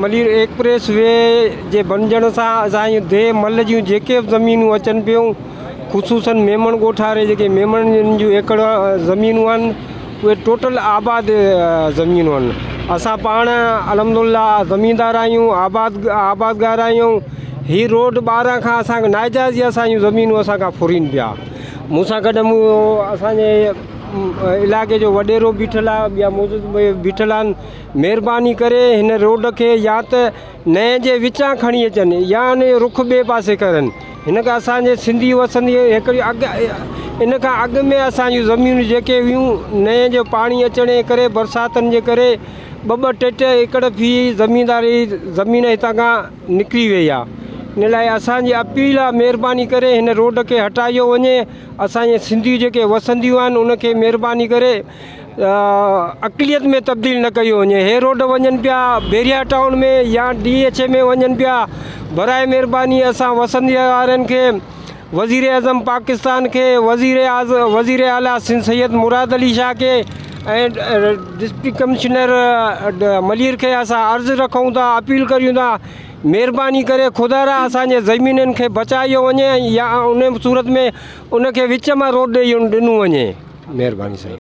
Malir express V جي بڻجڻ سان اسان جون ديهه مل جون جيڪي به زمينون اچن پيون خصوصن ميمڻ ڳوٺ واري جيڪي ميمڻن جون ايڪڙ زمينون آهن اهي ٽوٽل آباد زمينون آهن اسان پاڻ الحمد الله زميندار آهيون آباد آبادگار آهيون هي روڊ ٻاهران کان اسان کي ناجائز اسان جون زمينون اسان کان ڦرين پيا مون سان گڏ مون اسانجي علائقي جو وڏيرو بيٺل آهي ٻيا موجود بيٺل آهن مهرباني ڪري هن روڊ کي يا ته نئين جي وچان کڻي اچن يا ان جو رخ ٻئي پاسي ڪرن. هن کان اسان جي سنڌي وسندي هڪڙي اڳ ان کان اڳ ۾ اسان جون زمينون جيڪي هيون نئين جو پاڻي اچڻ جي ڪري برساتن جي ڪري ٻه ٻه ٽي ٽي ايڪڙ في زمينداري زمين هتان کان نڪري وئي آهي ان لاء اسان جي اپيل آهي مهرباني ڪري هن روڊ کي هٽايو وڃي اسان جي سنڌي جيڪي وسنديون آهن ان کي مهرباني ڪري اقليت ۾ تبديل نه ڪيو وڃي هي روڊ وڃن پيا بحريا ٽائون ۾ يا ڊي ايڇ اي ۾ وڃن پيا برائي مهرباني اسان وسندي وارن کي وزير اعظم پاڪستان کي وزير وزير اعليٰ سنڌ سيد مراد علي شاهه کي ۽ ڊسٽرڪٽ ڪمشنر ملير کي اسان عرض رکون ٿا اپيل ڪريون ٿا مهرباني ڪري خدا را اسانجي زمينن کي بچايو وڃي يا ان صورت ۾ ان کي وچ مان روڊ ڏنو وڃي مهرباني سائين.